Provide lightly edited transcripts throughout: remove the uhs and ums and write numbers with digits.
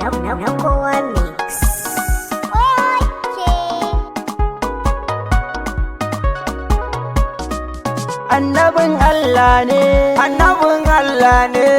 Na kowa mix. Okay. Annabin Allah ne, Annabin Allah ne,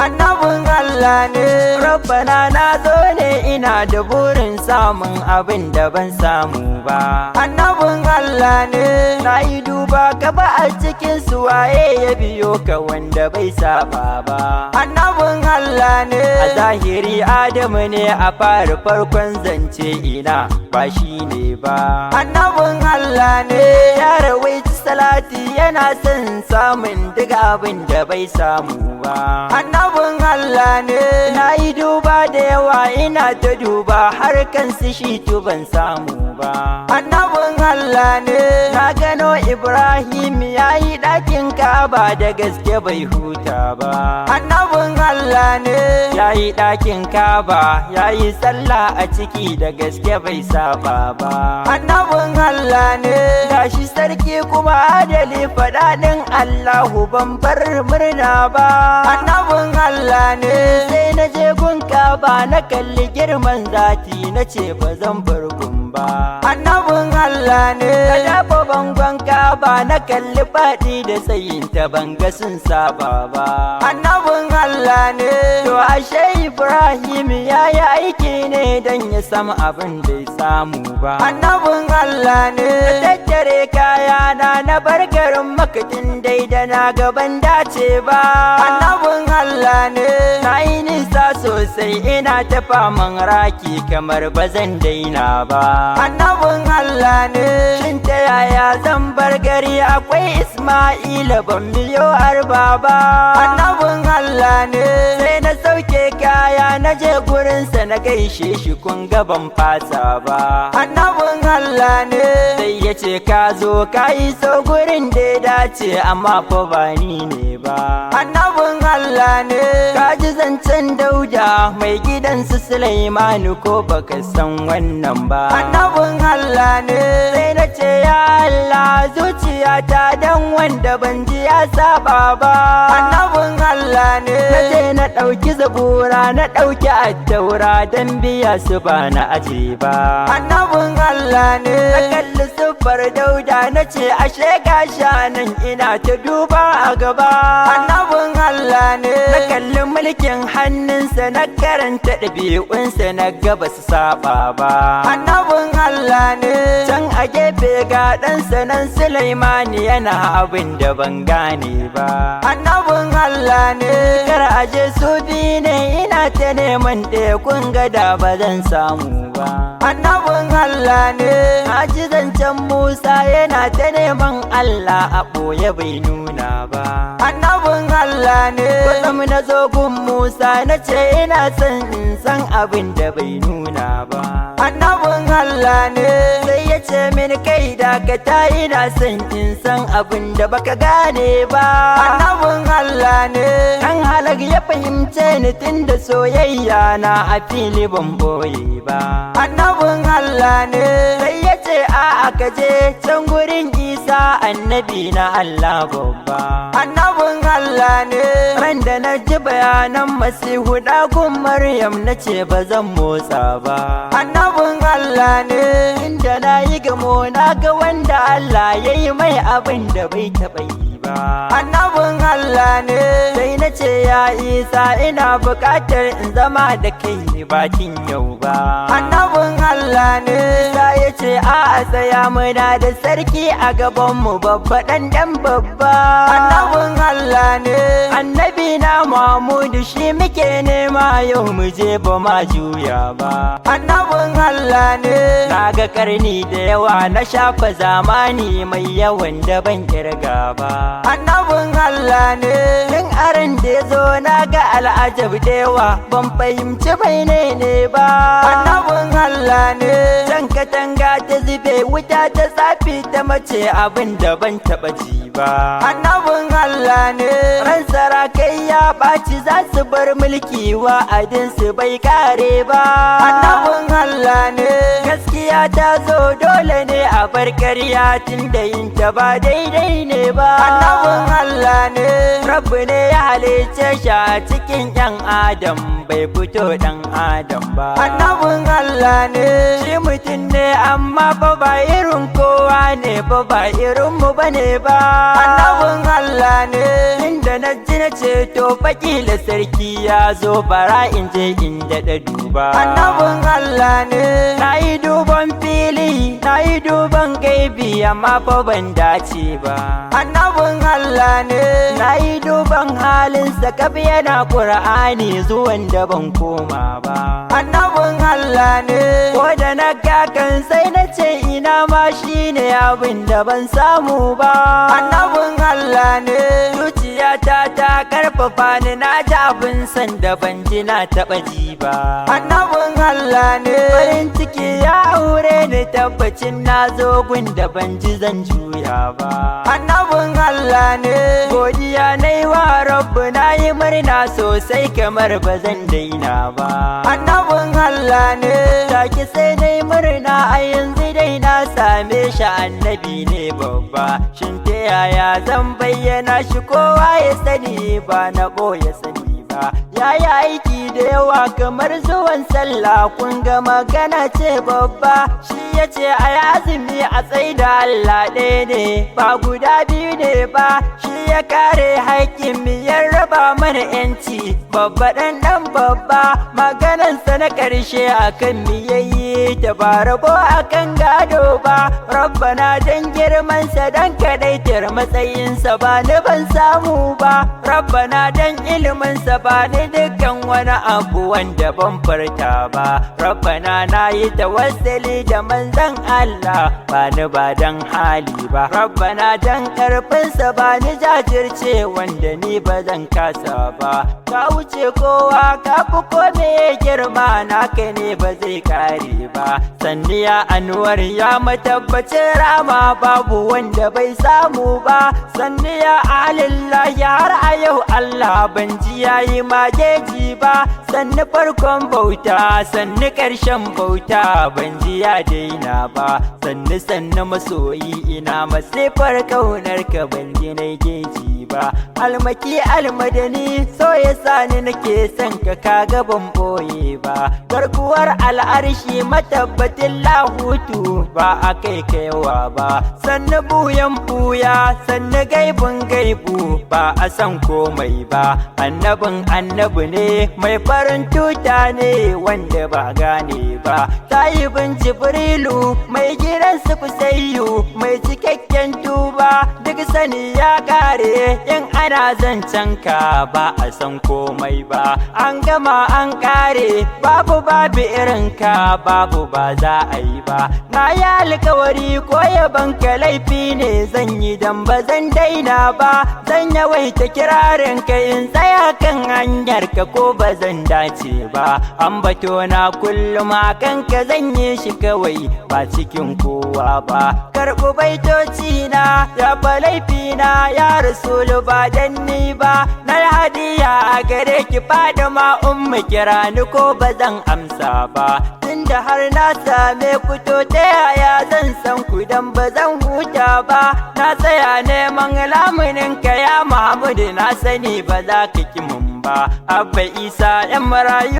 annabin Allah ne. Rabbana na zo ne ina da burin samun abin da ban samu ba. Annabin Allah ne, Na yi duba gaba a cikin su waye ya biyo ka wanda bai saba ba. Annabin Allah ne. A zahiri Adamu ne a fara farkon zance, ina ba shi ne ba. Annabin Allah ne, Ya rawaici salati, yana son samun duk abin da bai samu ba. Annabin Allah ne. Na yi duba da yawa, ina ta duba har kansu shi ban samu ba. Annabin Allah ne, Na gano Ibrahim ya yi ɗakin Ka'aba, da gaske bai huta ba. Annabin Allah ne. Ya yi ɗakin Ka'aba, ya yi sallah a ciki, da gaske bai saba ba. Annabin Allah ne, Gashi sarki kuma adali, faɗaɗin Allahu, ban bar murna ba. Annabin Allah ne. Sai na je gun Ka'aba, na kalli girman zati, na ce ba zan bar gun ba. Annabin Allah ne, Na dafa bangon Ka'aba, na kalli faɗi da tsayinta, ban ga sun saba ba. Annabin Allah ne. To ashe Ibrahim ya yi aiki ne don ya samu abin da ya samu ba. Annabin Allah ne, Na tattare kayana na bar garin makatin dai da na gaban dace ba. Annabin Allah ne. Na yi nisa sosai, ina ta faman raki kamar ba zan daina ba. Annabin Allah ne, Shin ta yaya zan bar gari akwai Ismaila, ban biyo arba ba? Annabin Allah ne. Sai na sauke kaya, na je gurinsa na gaishe shi, kun ga ban fasa ba. Annabin Allah ne, Sai ya ce ka zo ka yi so gurin da ya dace, amma fa ba ni ne ba. Annabin Allah ne. Ka ji zancen Dauda mai gidansu Sulaimanu, ko baka san wannan ba? Annabin Allah ne, Sai na ce ya Allah, zuciyata dan wanda ban ji ya saba ba. Annabin Allah ne. Na je na ɗauki Zabura, na ɗauki Attaura, don biya su ba na aje ba. Annabin Allah ne, Na kalli siffar Dauda, na ce ashe gashi nan ina ta duba a gaba. Annabin Allah ne. Na kalli mulkin hannunsa, na karanta ɗabi'unsa, na gaba su saba ba. Annabin Allah ne, Can a gefe ga ɗansa nan Sulaimani yana abin da ban gane ba. Annabin Allah ne. Kar aje su biyu ne, ina ta neman ɗaya, kun ga da ba zan samu ba. Annabin Allah ne, Na ji zancen Musa yana ta neman Allah a ɓoye, bai nuna ba. Annabin Allah ne. Kwatsam na zo gun Musa, na ce ina son in san abin da bai nuna ba. Annabin Allah ne, Sai ya ce min kai dakata, ina son in san abin da baka gane ba. Annabin Allah ne. Dan halag ya fahimce ni, tun da soyayya na a fili ban boye ba. Annabin Allah ne, Sai ya ce a'a, ka je can gurin Isa, annabi na Allah babba. Annabin Allah ne. Ran da na ji bayanan Masihu ɗagun Maryam, na ce ba zan motsa ba. Annabin Allah ne, Inda na yi gamo na ga wanda Allah ya yi mai abin da bai taɓa yi ba. Annabin Allah ne. Sai na ce ya Isa, ina buƙatar in zama da kai bakin yau ba. Annabin Allah ne, Isa ya ce a tsaya, muna da sarki a gabanmu, babba ɗan ɗan babba. Annabin Allah ne. Annabi na Muhammadu shi muke nema yau, mu je ba ma juya ba. Annabin Allah ne, Na ga karni da yawa, na shafa zamani mai yawan da ban kirga ba. Annabin Allah ne. Tun aran da ya zo na ga al'ajab da yawa, ban fahimci bai ne ne ba. Annabin Allah ne, Can katanga ta zube, wuta ta tsafi ta mace, abin da ban taɓa ji ba. Annabin Allah ne. Ran sarakai ya ɓaci, za su bar mulki, wa'adinsu bai kare ba. Annabin Allah ne, Gaskiya ta zo, dole ne a bar ƙarya tun da yin ta ba daidai ne ba. Annabin Allah ne. Rabbu ne ya halicce shi a cikin 'yan Adam. Bai bai fito dan Adam ba. Annabin Allah ne. Shi mutum ne amma fa ba irin kowa ne ba, ba irin mu bane ba. Annabin Allah ne. Inda na ji na ce to fakila sarki ya zo, bara in je in daɗa duba. Annabin Allah ne. Na yi duban fili, na yi duban gaibi, amma fa ban dace ba. Annabin Allah ne. Na yi duban halinsa kaf yana Ƙur'ani zuwan da ban koma ba. Annabin Allah ne. Ko da na kakan sai na ce ina ma shi ne abin da ban samu ba. Annabin Allah ne. Zuciyata ta karfafa ni, na ji abin san da ban ji na taɓa ji ba. Annabin Allah ne. Farin ciki ya aure ni, tabbacin na zo gun da ban ji zan juya ba. Annabin Allah ne. Godiya na yi wa Rabbu, na yi murna sosai kamar ba zan daina ba. Annabin Allah ne. Take sai na yi murna, a yanzu dai na same shi, annabi ne babba. Shin ta yaya zan bayyana shi kowa ya sani, ba na ɓoye sani ba? Ya yi aiki da yawa kamar zuwan sallah, kun ga magana ce babba. Shi ya ce a yi azumi, a tsaida Allah ɗaya ne ba guda biyu ne ba. Shi ya kare haƙƙin mu, ya raba mana yanci, babba ɗan ɗan babba. Maganansa na ƙarshe akan mu yayi ta, ba rabo akan gado ba. Rabbana, dan girmansa, dan kaɗaitar matsayinsa, ba ni ban samu ba. Rabbana, dan iliminsa, ba ni dukkan wani abu wanda ban farta ba. Rabbana, na yi tawassali da manzon Allah, ba ni ba dan hali ba. Rabbana, dan karfinsa, ba ni jajirce wanda ni ba zan kasa ba. Ka wuce kowa, ka fi kome girma, naka ne ba zai kare ba. Sanniya Anwar, ya matabbacin rama, babu wanda bai samu ba. Sanniya alillahi, har a yau Allah ban ji yayi mageji ba. Sanni farkon bauta, sanni ƙarshen bauta, ban ji ya daina ba. Sanni sanni masoyi, ina masifar kaunar ka, ban ji na geji ba. Almaki almadani, so ya sani nake son ka, kaga ban boye ba. Garkuwar al'arshi, matabbatin lahutu, ba a kai kaiwa ba. Sannu buyan buya, sannu gaibun gaibu, ba a san komai ba. Annabin annabi ne, mai farin tuta ne wanda ba gane ba. Tayibin Jibrilu, mai gidan su Kusayyu, mai cikakken tuba, duk sani ya kare in ana zancen ka, ba a san komai ba. An gama an kare, babu babu irin ka, babu, ba za a yi ba. Na yi alkawari ko yaban ka laifi ne zan yi, dan ba zan daina ba. Zan yawaita kirarin ka, in tsaya kan hanyar ka ko ba zan dace ba. Ambato na kullum akan ka zan yi shi kawai, ba cikin kowa ba. Karɓi baitoci na, ya fa laifi na ya Rasulu, ba dan ni ba. Na hadiya a gare ki Fadima ummu, kira ni ko ba zan amsa ba. Tunda har na same ku, to ta yaya zan san ku dan ba zan huta ba? Na tsaya neman lamunin ka ya Muhammadu, na sani ba za ka ki mun ba. Abba Isa yan marayu.